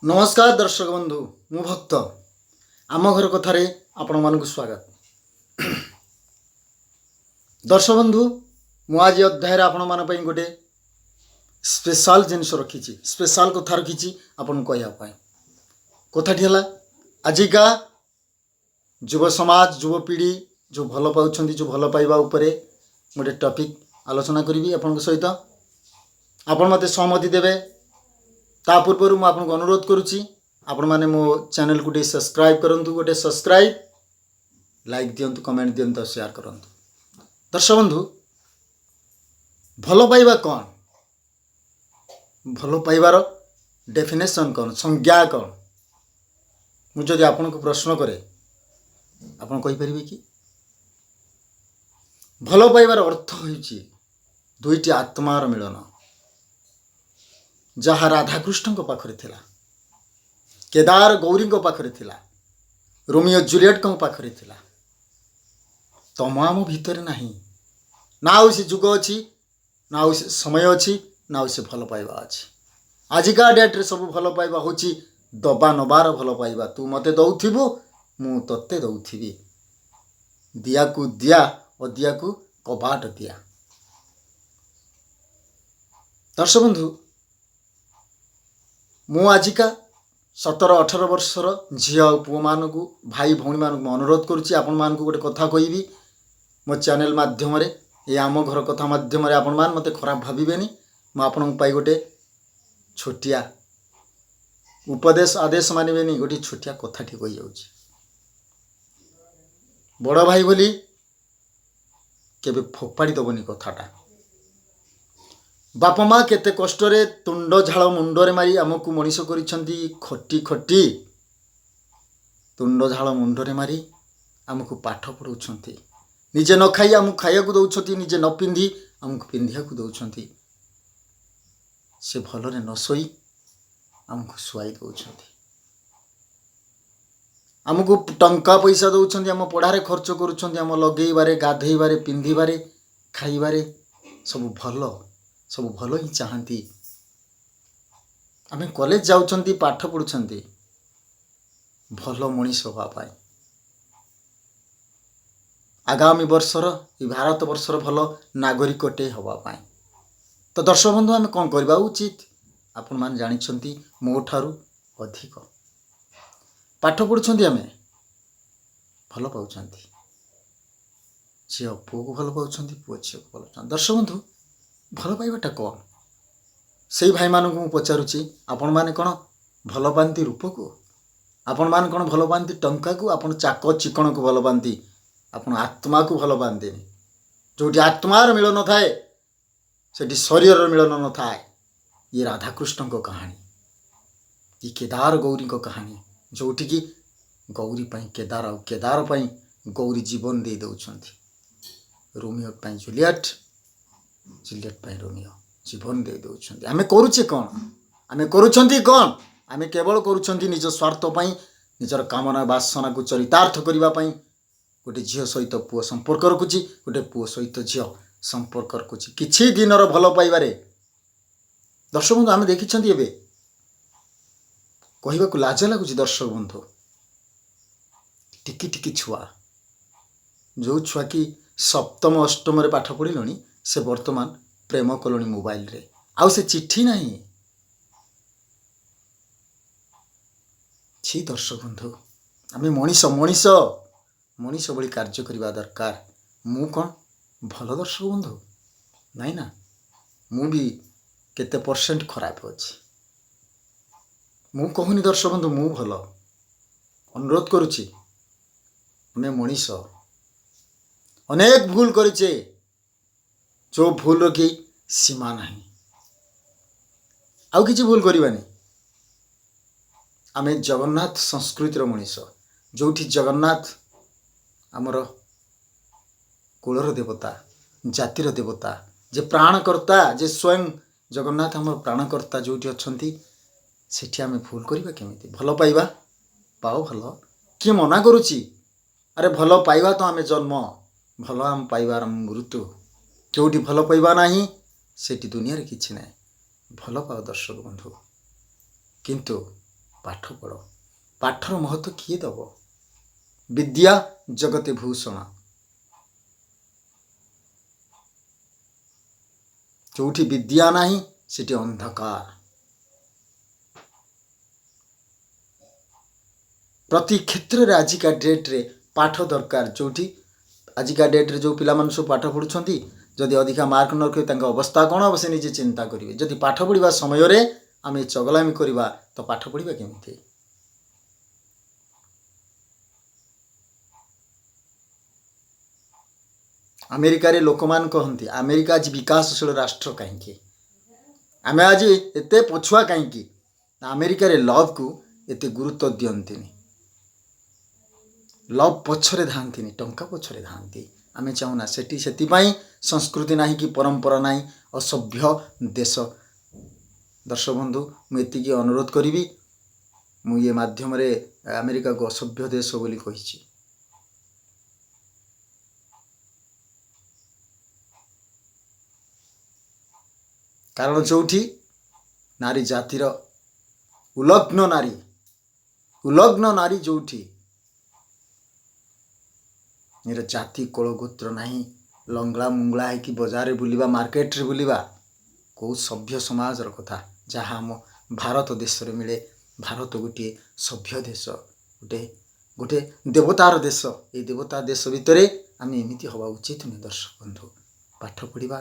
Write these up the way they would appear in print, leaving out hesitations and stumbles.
ନମସ୍କାର ଦର୍ଶକ ବନ୍ଧୁ, ମୁଁ ଭକ୍ତ। ଆମ ଘର କଥାରେ ଆପଣମାନଙ୍କୁ ସ୍ୱାଗତ। ଦର୍ଶକ ବନ୍ଧୁ, ମୁଁ ଆଜି ଅଧ୍ୟାୟରେ ଆପଣମାନଙ୍କ ପାଇଁ ଗୋଟେ ସ୍ପେଶାଲ ଜିନିଷ ରଖିଛି, ସ୍ପେଶାଲ କଥା ରଖିଛି ଆପଣଙ୍କୁ କହିବା ପାଇଁ। କଥାଟି ହେଲା, ଆଜିକା ଯୁବ ସମାଜ, ଯୁବପିଢ଼ି ଯେଉଁ ଭଲ ପାଉଛନ୍ତି, ଯେଉଁ ଭଲ ପାଇବା ଉପରେ ଗୋଟେ ଟପିକ୍ ଆଲୋଚନା କରିବି ଆପଣଙ୍କ ସହିତ। ଆପଣ ମୋତେ ସହମତି ଦେବେ। ତା ପୂର୍ବରୁ ମୁଁ ଆପଣଙ୍କୁ ଅନୁରୋଧ କରୁଛି, ଆପଣମାନେ ମୋ ଚ୍ୟାନେଲକୁ ଟିକେ ସବସ୍କ୍ରାଇବ୍ କରନ୍ତୁ। ଗୋଟେ ସବସ୍କ୍ରାଇବ୍, ଲାଇକ୍ ଦିଅନ୍ତୁ, କମେଣ୍ଟ ଦିଅନ୍ତୁ ଆଉ ସେୟାର କରନ୍ତୁ। ଦର୍ଶକ ବନ୍ଧୁ, ଭଲ ପାଇବା କ'ଣ? ଭଲ ପାଇବାର ଡେଫିନେସନ୍ କ'ଣ? ସଂଜ୍ଞା କ'ଣ? ମୁଁ ଯଦି ଆପଣଙ୍କୁ ପ୍ରଶ୍ନ କରେ, ଆପଣ କହିପାରିବେ କି? ଭଲ ପାଇବାର ଅର୍ଥ ହେଉଛି ଦୁଇଟି ଆତ୍ମାର ମିଳନ, ଯାହା ରାଧାକୃଷ୍ଣଙ୍କ ପାଖରେ ଥିଲା, କେଦାର ଗୌରୀଙ୍କ ପାଖରେ ଥିଲା, ରୋମିଓ ଜୁଲିଏଟଙ୍କ ପାଖରେ ଥିଲା। ତମ ଆମ ଭିତରେ ନାହିଁ। ନା ଆଉ ସେ ଯୁଗ ଅଛି, ନା ଆଉ ସେ ସମୟ ଅଛି, ନା ଆଉ ସେ ଭଲ ପାଇବା ଅଛି। ଆଜିକା ଡେଟ୍ରେ ସବୁ ଭଲ ପାଇବା ହେଉଛି ଦବା ନବାର ଭଲ ପାଇବା। ତୁ ମୋତେ ଦଉଥିବୁ, ମୁଁ ତୋତେ ଦଉଥିବି। ଦିଆକୁ ଦିଆ, ଅଦିଆକୁ କବାଟ ଦିଆ। ଦର୍ଶକ ବନ୍ଧୁ, ମୁଁ ଆଜିକା 17-18 ବର୍ଷର ଝିଅ ଆଉ ପୁଅମାନଙ୍କୁ, ଭାଇ ଭଉଣୀମାନଙ୍କୁ ମୁଁ ଅନୁରୋଧ କରୁଛି। ଆପଣମାନଙ୍କୁ ଗୋଟେ କଥା କହିବି ମୋ ଚ୍ୟାନେଲ୍ ମାଧ୍ୟମରେ, ଏ ଆମ ଘର କଥା ମାଧ୍ୟମରେ। ଆପଣମାନେ ମୋତେ ଖରାପ ଭାବିବେନି। ମୁଁ ଆପଣଙ୍କ ପାଇଁ ଗୋଟେ ଛୋଟିଆ ଉପଦେଶ, ଆଦେଶ ମାନିବେନି, ଗୋଟେ ଛୋଟିଆ କଥାଟି କହିଯାଉଛି। ବଡ଼ ଭାଇ ବୋଲି କେବେ ଫୋପାଡ଼ି ଦେବନି କଥାଟା। ବାପା ମା କେତେ କଷ୍ଟରେ ତୁଣ୍ଡ ଝାଳ ମୁଣ୍ଡରେ ମାରି ଆମକୁ ମଣିଷ କରିଛନ୍ତି। ଖଟି ଖଟି, ତୁଣ୍ଡ ଝାଳ ମୁଣ୍ଡରେ ମାରି ଆମକୁ ପାଠ ପଢ଼ାଉଛନ୍ତି। ନିଜେ ନ ଖାଇ ଆମକୁ ଖାଇବାକୁ ଦେଉଛନ୍ତି, ନିଜେ ନ ପିନ୍ଧି ଆମକୁ ପିନ୍ଧିବାକୁ ଦେଉଛନ୍ତି, ସେ ଭଲରେ ନ ଶୋଇ ଆମକୁ ଶୁଆଇ ଦେଉଛନ୍ତି, ଆମକୁ ଟଙ୍କା ପଇସା ଦେଉଛନ୍ତି, ଆମ ପଢ଼ାରେ ଖର୍ଚ୍ଚ କରୁଛନ୍ତି, ଆମ ଲଗେଇବାରେ, ଗାଧେଇବାରେ, ପିନ୍ଧିବାରେ, ଖାଇବାରେ, ସବୁ ଭଲ, ସବୁ ଭଲ ହିଁ ଚାହାନ୍ତି। ଆମେ କଲେଜ ଯାଉଛନ୍ତି, ପାଠ ପଢ଼ୁଛନ୍ତି ଭଲ ମଣିଷ ହେବା ପାଇଁ, ଆଗାମୀ ବର୍ଷର ଏ ଭାରତ ବର୍ଷର ଭଲ ନାଗରିକଟେ ହେବା ପାଇଁ। ତ ଦର୍ଶକ ବନ୍ଧୁ, ଆମେ କ'ଣ କରିବା ଉଚିତ? ଆପଣମାନେ ଜାଣିଛନ୍ତି ମୋ ଠାରୁ ଅଧିକ। ପାଠ ପଢ଼ୁଛନ୍ତି ଆମେ, ଭଲ ପାଉଛନ୍ତି, ଝିଅ ପୁଅକୁ ଭଲ ପାଉଛନ୍ତି, ପୁଅ ଝିଅକୁ ଭଲ ପାଉଛନ୍ତି। ଦର୍ଶକ ବନ୍ଧୁ, ଭଲ ପାଇବାଟା କ'ଣ? ସେଇ ଭାଇମାନଙ୍କୁ ମୁଁ ପଚାରୁଛି, ଆପଣମାନେ କ'ଣ ଭଲ ପାଆନ୍ତି ରୂପକୁ? ଆପଣମାନେ କ'ଣ ଭଲ ପାଆନ୍ତି ଟଙ୍କାକୁ? ଆପଣ ଚାକ ଚିକଣକୁ ଭଲ ପାଆନ୍ତି, ଆପଣ ଆତ୍ମାକୁ ଭଲ ପାଆନ୍ତିନି। ଯେଉଁଠି ଆତ୍ମାର ମିଳନ ଥାଏ, ସେଠି ଶରୀରର ମିଳନ ନଥାଏ। ଇଏ ରାଧାକୃଷ୍ଣଙ୍କ କାହାଣୀ, ଇଏ କେଦାର ଗୌରୀଙ୍କ କାହାଣୀ, ଯେଉଁଠିକି ଗୌରୀ ପାଇଁ କେଦାର ଆଉ କେଦାର ପାଇଁ ଗୌରୀ ଜୀବନ ଦେଇ ଦେଉଛନ୍ତି। ରୋମିଓ ପାଇଁ ଜୁଲିଏଟ୍, ଜୁଲିଏଟ୍ ପାଇଁ ରୋମିଓ ଜୀବନ ଦେଇ ଦେଉଛନ୍ତି। ଆମେ କରୁଛେ କ'ଣ? ଆମେ କରୁଛନ୍ତି କ'ଣ? ଆମେ କେବଳ କରୁଛନ୍ତି ନିଜ ସ୍ୱାର୍ଥ ପାଇଁ, ନିଜର କାମନା ବାସନାକୁ ଚରିତାର୍ଥ କରିବା ପାଇଁ। ଗୋଟେ ଝିଅ ସହିତ ପୁଅ ସମ୍ପର୍କ ରଖୁଛି, ଗୋଟେ ପୁଅ ସହିତ ଝିଅ ସମ୍ପର୍କ ରଖୁଛି କିଛି ଦିନର ଭଲ ପାଇବାରେ। ଦର୍ଶକ ବନ୍ଧୁ, ଆମେ ଦେଖିଛନ୍ତି, ଏବେ କହିବାକୁ ଲାଜ ଲାଗୁଛି ଦର୍ଶକ ବନ୍ଧୁ, ଟିକି ଟିକି ଛୁଆ, ଯେଉଁ ଛୁଆ କି ସପ୍ତମ ଅଷ୍ଟମରେ ପାଠ ପଢ଼ିଲଣି, ସେ ବର୍ତ୍ତମାନ ପ୍ରେମ କଲଣି ମୋବାଇଲରେ। ଆଉ ସେ ଚିଠି ନାହିଁ। ଛି ଦର୍ଶକ ବନ୍ଧୁ, ଆମେ ମଣିଷ, ମଣିଷ ମଣିଷ ଭଳି କାର୍ଯ୍ୟ କରିବା ଦରକାର। ମୁଁ କ'ଣ ଭଲ ଦର୍ଶକ ବନ୍ଧୁ? ନାଇଁ ନା, ମୁଁ ବି କେତେ ପରସେଣ୍ଟ ଖରାପ ଅଛି। ମୁଁ କହୁନି ଦର୍ଶକ ବନ୍ଧୁ ମୁଁ ଭଲ। ଅନୁରୋଧ କରୁଛି, ଆମେ ମଣିଷ, ଅନେକ ଭୁଲ କରିଛେ, ଯେଉଁ ଭୁଲର କି ସୀମା ନାହିଁ। ଆଉ କିଛି ଭୁଲ କରିବାନି। ଆମେ ଜଗନ୍ନାଥ ସଂସ୍କୃତିର ମଣିଷ, ଯେଉଁଠି ଜଗନ୍ନାଥ ଆମର କୁଳର ଦେବତା, ଜାତିର ଦେବତା, ଯେ ପ୍ରାଣକର୍ତ୍ତା, ଯେ ସ୍ୱୟଂ ଜଗନ୍ନାଥ ଆମର ପ୍ରାଣକର୍ତ୍ତା ଯେଉଁଠି ଅଛନ୍ତି, ସେଠି ଆମେ ଭୁଲ କରିବା କେମିତି? ଭଲ ପାଇବା ପାଅ, ଭଲ, କିଏ ମନା କରୁଛି? ଆରେ ଭଲ ପାଇବା ତ ଆମେ ଜନ୍ମ, ଭଲ ଆମ ପାଇବାର ମୃତ୍ୟୁ। ଯେଉଁଠି ଭଲ ପାଇବା ନାହିଁ, ସେଠି ଦୁନିଆରେ କିଛି ନାହିଁ। ଭଲ ପାଅ ଦର୍ଶକ ବନ୍ଧୁ, କିନ୍ତୁ ପାଠ ପଢ଼। ପାଠର ମହତ୍ଵ କିଏ ଦେବ? ବିଦ୍ୟା ଜଗତେ ଭୂଷଣ। ଯେଉଁଠି ବିଦ୍ୟା ନାହିଁ ସେଠି ଅନ୍ଧକାର। ପ୍ରତି କ୍ଷେତ୍ରରେ ଆଜିକା ଡେଟ୍ରେ ପାଠ ଦରକାର। ଯେଉଁଠି ଆଜିକା ଡେଟ୍ରେ ଯେଉଁ ପିଲାମାନେ ସବୁ ପାଠ ପଢ଼ୁଛନ୍ତି, ଯଦି ଅଧିକା ମାର୍କ ନ ରଖିବେ ତାଙ୍କ ଅବସ୍ଥା କ'ଣ ହେବ ସେ ନିଜେ ଚିନ୍ତା କରିବେ। ଯଦି ପାଠ ପଢ଼ିବା ସମୟରେ ଆମେ ଚଗଲାମି କରିବା ତ ପାଠ ପଢ଼ିବା କେମିତି? ଆମେରିକାରେ ଲୋକମାନେ କହନ୍ତି ଆମେରିକା ଆଜି ବିକାଶଶୀଳ ରାଷ୍ଟ୍ର କାହିଁକି, ଆମେ ଆଜି ଏତେ ପଛୁଆ କାହିଁକି? ଆମେରିକାରେ ଲଭ୍କୁ ଏତେ ଗୁରୁତ୍ୱ ଦିଅନ୍ତିନି, ଲଭ୍ ପଛରେ ଧାଆନ୍ତିନି, ଟଙ୍କା ପଛରେ ଧାଆନ୍ତି। ଆମେ ଚାହୁଁନା ସେଠି, ସେଥିପାଇଁ ସଂସ୍କୃତି ନାହିଁ କି ପରମ୍ପରା ନାହିଁ, ଅସଭ୍ୟ ଦେଶ। ଦର୍ଶକ ବନ୍ଧୁ, ମୁଁ ଏତିକି ଅନୁରୋଧ କରିବି, ମୁଁ ଇଏ ମାଧ୍ୟମରେ ଆମେରିକାକୁ ଅସଭ୍ୟ ଦେଶ ବୋଲି କହିଛି। କାରଣ ଯେଉଁଠି ନାରୀ ଜାତିର ଉଲଗ୍ନ ନାରୀ, ଉଲଗ୍ନ ନାରୀ ଯେଉଁଠି ନିଜର ଜାତି କୋଳ ଗୋତ୍ର ନାହିଁ, ଲଙ୍ଗଳା ମୁଙ୍ଗଳା ହେଇକି ବଜାରରେ ବୁଲିବା, ମାର୍କେଟରେ ବୁଲିବା, କେଉଁ ସଭ୍ୟ ସମାଜର କଥା? ଯାହା ଆମ ଭାରତ ଦେଶରେ ମିଳେ। ଭାରତ ଗୋଟିଏ ସଭ୍ୟ ଦେଶ, ଗୋଟେ ଗୋଟେ ଦେବତାର ଦେଶ। ଏଇ ଦେବତା ଦେଶ ଭିତରେ ଆମେ ଏମିତି ହେବା ଉଚିତ ନୁହେଁ। ଦର୍ଶକ ବନ୍ଧୁ, ପାଠ ପଢ଼ିବା,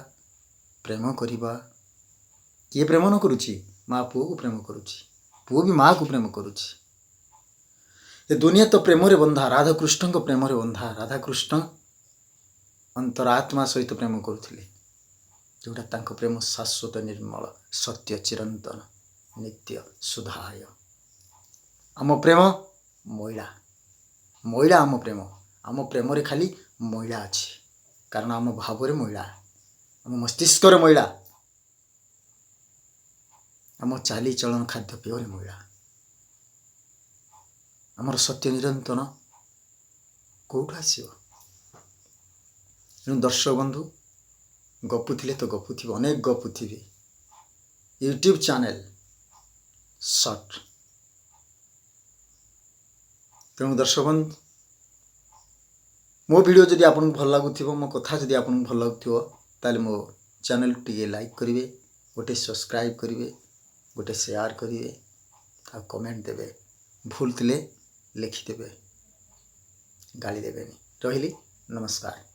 ପ୍ରେମ କରିବା। କିଏ ପ୍ରେମ ନ କରୁଛି? ମା ପୁଅକୁ ପ୍ରେମ କରୁଛି, ପୁଅ ବି ମାଆକୁ ପ୍ରେମ କରୁଛି। ଏ ଦୁନିଆ ତ ପ୍ରେମରେ ବନ୍ଧା, ରାଧାକୃଷ୍ଣଙ୍କ ପ୍ରେମରେ ବନ୍ଧା। ରାଧାକୃଷ୍ଣ ଅନ୍ତରାତ୍ମା ସହିତ ପ୍ରେମ କରୁଥିଲେ, ଯେଉଁଟା ତାଙ୍କ ପ୍ରେମ ଶାଶ୍ୱତ, ନିର୍ମଳ, ସତ୍ୟ, ଚିରନ୍ତନ, ନିତ୍ୟ ସୁଧାୟ। ଆମ ପ୍ରେମ ମଇଳା, ମଇଳା ଆମ ପ୍ରେମ। ଆମ ପ୍ରେମରେ ଖାଲି ମଇଳା ଅଛି, କାରଣ ଆମ ଭାବରେ ମଇଳା, ଆମ ମସ୍ତିଷ୍କରେ ମଇଳା, ଆମ ଚାଲିଚଳନ ଖାଦ୍ୟପେୟରେ ମଇଳା। ଆମର ସତ୍ୟ ନିରନ୍ତନ କେଉଁଠୁ ଆସିବ? ତେଣୁ ଦର୍ଶକ ବନ୍ଧୁ, ଗପୁଥିଲେ ତ ଗପୁଥିବେ, ଅନେକ ଗପୁଥିବେ। YouTube channel short. ତେଣୁ ଦର୍ଶକ ବନ୍ଧୁ, ମୋ ଭିଡ଼ିଓ ଯଦି ଆପଣଙ୍କୁ ଭଲ ଲାଗୁଥିବ, ମୋ କଥା ଯଦି ଆପଣଙ୍କୁ ଭଲ ଲାଗୁଥିବ, ତାହେଲେ ମୋ ଚ୍ୟାନେଲ୍କୁ ଟିକେ ଲାଇକ୍ କରିବେ, ଗୋଟେ ସବସ୍କ୍ରାଇବ୍ କରିବେ, ଗୋଟେ ସେୟାର କରିବେ, ଆଉ କମେଣ୍ଟ ଦେବେ। ଭୁଲ ଥିଲେ ଲେଖିଦେବେ, ଗାଳି ଦେବେନି। ରହିଲି, ନମସ୍କାର।